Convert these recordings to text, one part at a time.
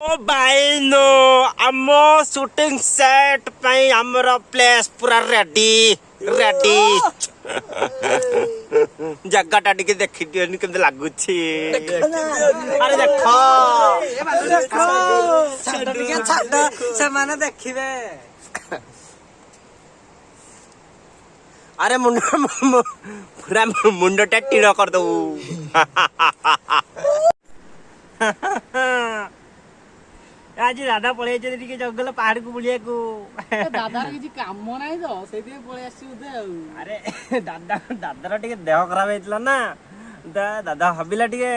ଓ ବାଇନୋ, ଆମ shooting set ପାଇଁ ଆମର ପ୍ଲେସ୍ ପୁରା ରେଡି ରେଡି। ଜାଗାଟା ଟିକେ ଦେଖିଦିଅନି, କେମିତି ଲାଗୁଛି। ଆରେ ଦେଖ। ଛାଡ, ଟିକେ ଛାଡ, ସେମାନେ ଦେଖିବେ। ଆରେ ମୁଣ୍ଡ ପୁରା ମୁଣ୍ଡଟା ଟିଣ କରିଦବୁ। ଆଜି ଦାଦା ପଳେଇ ଯାଇଛନ୍ତି ଟିକେ ଜଙ୍ଗଲ ପାହାଡକୁ ବୁଲିବାକୁ। ଦାଦାର କିଛି କାମ ନାହିଁ ତ, ସେଇଥିପାଇଁ ପଳେଇ ଆସିଛି ବୋଧେ ଆଉ। ଆରେ ଦାଦା, ଦାଦାର ଟିକେ ଦେହ ଖରାପ ହେଇଥିଲା ନା, ଦାଦା ଭାବିଲା ଟିକେ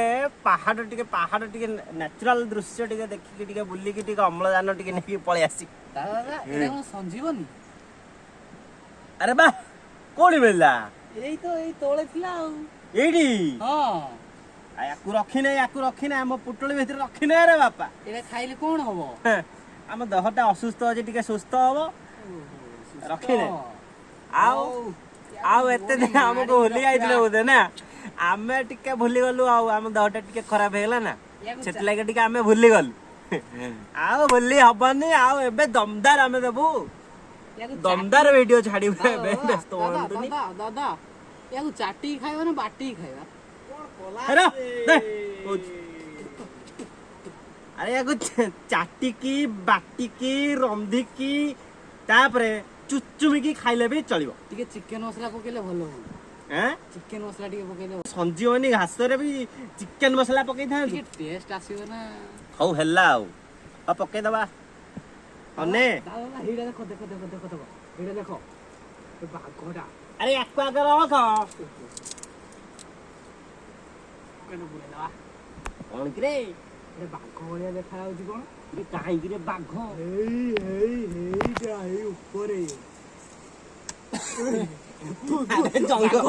ପାହାଡ, ଟିକେ ପାହାଡ, ଟିକେ ନ୍ୟାଚୁରାଲ ଦୃଶ୍ୟ ଟିକେ ଦେଖିକି, ଟିକେ ବୁଲିକି, ଟିକେ ଅମ୍ଳଜାନ ଟିକେ ନେଇକି ପଳେଇ ଆସି। ଦାଦା, ଦାଦା, ଏଇଟା କଣ ସଞ୍ଜୀବନୀ? ଆରେ ବା, କୋଉଠି ମିଳିଲା? ଏଇ ତ, ଏଇ ତଳେ ଥିଲା ଆଉ। ଏଇଠି? ହଁ। ୟାକୁ ରଖିନେ, ୟାକୁ ରଖିନେ, ଆମ ପୁଟୁଳି ଭିତରେ ରଖିନେ ରେ ବାପା। ଏଇଟା ଖାଇଲେ କଣ ହବ? ଆମ ଦେହଟା ଅସୁସ୍ଥ ଅଛି, ଟିକେ ସୁସ୍ଥ ହବ। ରଖିନେ। ଆଉ ଆଉ ଏତେ ଦିନ ଆମକୁ ଭୁଲି ଯାଇଥିଲେ ବୋଧେ ନା, ଆମେ ଟିକେ ଭୁଲିଗଲୁ। ଆଉ ଆମ ଦେହଟା ଟିକେ ଖରାପ ହେଇଗଲା ନା, ସେଥିଲାଗି ଟିକେ ଆମେ ଭୁଲିଗଲୁ। ଆଉ ଭୁଲି ହବନି। ଆଉ ଏବେ ଦମଦାର ଆମେ ଦେବୁ, ଦମଦାର ଭିଡିଓ ଛାଡିବୁ ଏବେ, ବ୍ୟସ୍ତ ହୁଅନ୍ତୁନି। ଦାଦା, ୟାକୁ ଚାଟିକି ଖାଇବା ନା ବାଟିକି ଖାଇବା? ଆରେ ୟାକୁ ଚାଟିକି, ବାଟିକି, ରନ୍ଧିକି, ତାପରେ ଚୁଚୁମିକି ଖାଇଲେ ବି ଚଳିବ। ଟିକେ ଚିକେନ ମସଲା ପକେଇଲେ ଭଲ ହୁଅନ୍ତା। ଚିକେନ ମସଲା ଟିକେ ପକେଇଲେ। ସଞ୍ଜୀବନୀ ଘାସରେ ବି ଚିକେନ ମସଲା ପକେଇଥାନ୍ତୁ? ଟିକେ ଟେଷ୍ଟ ଆସିବ ନା। ହଉ ହେଲା, ଆଉ ହଉ ପକେଇଦବା। ଅନେ। ଏଇଟା ଦେଖ, ଦେଖ, ଦେଖ, ଦେଖ, ଦେଖ, ଏଇଟା ଦେଖ, ବାଘଟା। ଆରେ ୟାକୁ ଆଗ ରଖ। କଣ କିରେ? ଏଇଟା ବାଘ ଭଳିଆ ଦେଖା ଯାଉଛି କଣ? କାହିଁକି ରେ ବାଘ? ଏଇ ଏଇ ଏଇଟା, ଏଇ ଉପରେ। ଜଙ୍ଗଲ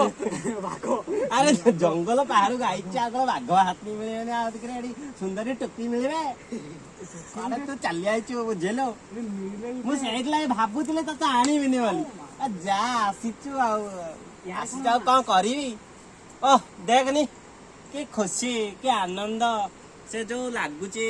ଆରେ ଜଙ୍ଗଲ ପାହାଡକୁ ଆଇଛି, ଆଉ କଣ ବାଘ ହାତୀ ମିଳିବେନି? ଆଉ ଟିକେ ଏଠି ସୁନ୍ଦରୀ ଟୋକି ମିଳିବେ। ଆରେ ତୁ ଚାଲି ଆଇଛୁ, ବୁଝିଲୁ? ମୁଁ ସେଇଥିଲାଗି ଭାବୁଥିଲି ତତେ ଆଣିବିନି ବୋଲି। ଯା, ଆସିଛୁ ଆଉ ଆସିଛୁ, ଆଉ କଣ କରିବି? ଓ ଦେଖନି, କି ଖୁସି, କି ଆନନ୍ଦ ସେ ଯୋଉ ଲାଗୁଛି।